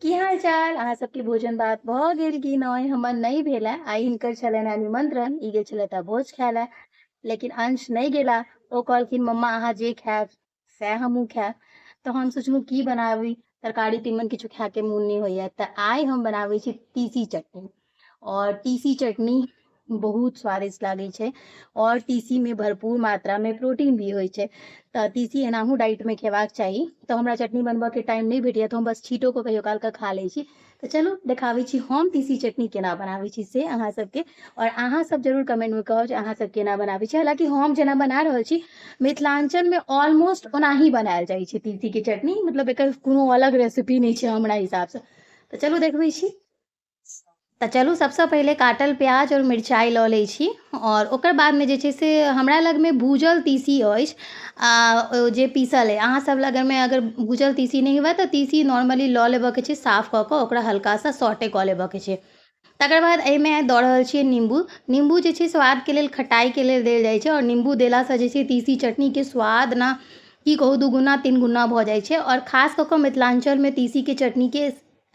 की हाल चाल, अहाँ सबके भोजन भात भऽ गेल कि नहि? हमर नहि भेल है। आइ हिनकर छलनि हेँ निमंत्रण, ई गेल छलथि हेँ भोज खाय लए, लेकिन अंश नहि गेला। ओ कहलखिन मम्मा अहाँ जे खायब सएह हमहूँ खायब। तऽ हम सोचलहुँ की बनाबी, तरकारी तीमन किछु खायके मोन नहि होइए। तऽ आइ हम बनाबै छी तीसी चटनी। और तीसी चटनी बहुत स्वादिष्ट लागै छै और तीसीमे भरपूर मात्रामे प्रोटीन भी होइ छै। तऽ तीसी एनाहु डाइटमे खेबाक चाही। तऽ हमरा चटनी बनबऽके टाइम नहि भेटैए, तऽ हम बस छीटो कऽ कहियो कालके खा लै छी। तऽ चलू देखाबै छी हम तीसी चटनी केना बनाबै छी से अहाँ सबके। और अहाँ सब जरूर कमेंटमे कहब जे अहाँ सब केना बनाबै छी। हालाँकि हम जेना बना रहल छी मिथिलाञ्चलमे ऑलमोस्ट ओनाही बनायल जाइ छै तीसीके चटनी, मतलब एकर कोनो अलग रेसिपी नहि छै हमरा हिसाबसँ। तऽ चलू देखबै छी। तऽ चलू सबसँ पहिले काटल प्याज और मिरचाइ लऽ लै छी और ओकर बादमे जे छै से हमरा लगमे भूजल तीसी अछि आ जे पीसल अइ। अहाँ सब लगमे अगर भूजल तीसी नहि हुए तऽ तीसी नॉर्मली लऽ लेबऽके छै, साफ कऽ कऽ ओकरा हल्का सा सॉटे कऽ लेबऽके छै। तकर बाद एहिमे दऽ रहल छियै नीम्बू। नीम्बू जे छै स्वादके लेल, खटाइके लेल देल जाइ छै। और नीम्बू देलासँ जे छै तीसी चटनीके स्वाद ने की कहू दुगुना तीन गुना भऽ जाइ छै। और खास कऽ कऽ मिथिलाञ्चलमे तीसीके चटनीके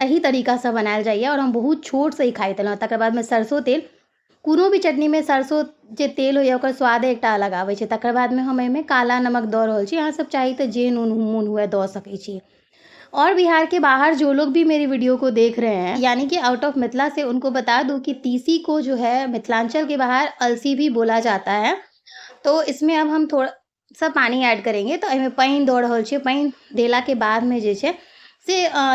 एही तरीकासँ बनायल जाइए और हम बहुत छोटसँ ही खाइत एलहुँ। तकर बादमे सरसो तेल, कोनो भी चटनीमे सरसो जे तेल होइए ओकर स्वादे एकटा अलग आबै छै। तकर बादमे हम एहिमे काला नमक दऽ रहल छी। अहाँ सब चाही तऽ जे नून मोन हुए दऽ सकै छी। और बिहार के बाहर जो लोग भी मेरी वीडियो को देख रहे हैं, यानी कि आउट ऑफ मिथिला से, उनको बता दूं कि तीसी को जो है मिथिलांचल के बाहर अलसी भी बोला जाता है। तो इसमें अब हम थोड़ा सा पानी ऐड करेंगे। तऽ एहिमे पानि दऽ रहल छियै। पानि देलाके बादमे जे छै से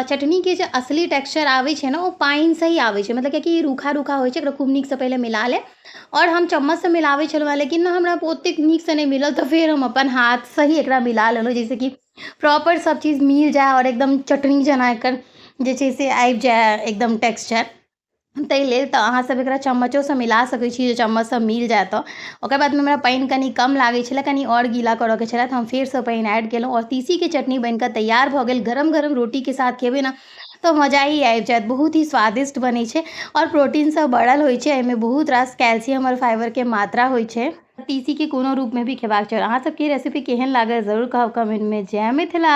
चटनीके जे असली टेक्सचर आबै छै ने, ओ पानिसँ ही आबै छै। मतलब कियाकि रूखा रूखा होइ छै, एकरा खूब नीकसँ पहिले मिला लेब। और हम चम्मचसँ मिलाबै छलहुँ हेँ, लेकिन हमरा ओतेक नीकसँ नहि मिलल, तऽ फेर हम अपन हाथसँ ही एकरा मिला लेलहुँ, जाहिसँ कि प्रॉपर सब चीज मिल जाय और एकदम चटनी जेना एकर जे छै से आबि जाय एकदम टेक्सचर। ताहि लेल तऽ अहाँ सब एकरा चम्मचोसँ मिला सकै छी, जे चम्मचसँ मिल जाय तऽ। ओकर बादमे हमरा पानि कनि कम लागै छलै, कनि आओर गीला करऽके छलै, तऽ हम फेरसँ पानि ऐड केलहुँ और तीसीके चटनी बनिकऽ तैयार भऽ गेल। गरम गरम रोटीके साथ खेबै ने तऽ मजा ही आबि जायत। बहुत ही स्वादिष्ट बनै छै और प्रोटीनसँ भरल होइ छै। एहिमे बहुत रास कैल्सियम और फाइबरके मात्रा होइ छै। तीसीके कोनो रूपमे भी खेबाक चाही। अहाँ सबके रेसिपी केहन लागल जरूर कहब कमेंटमे। जय मिथिला।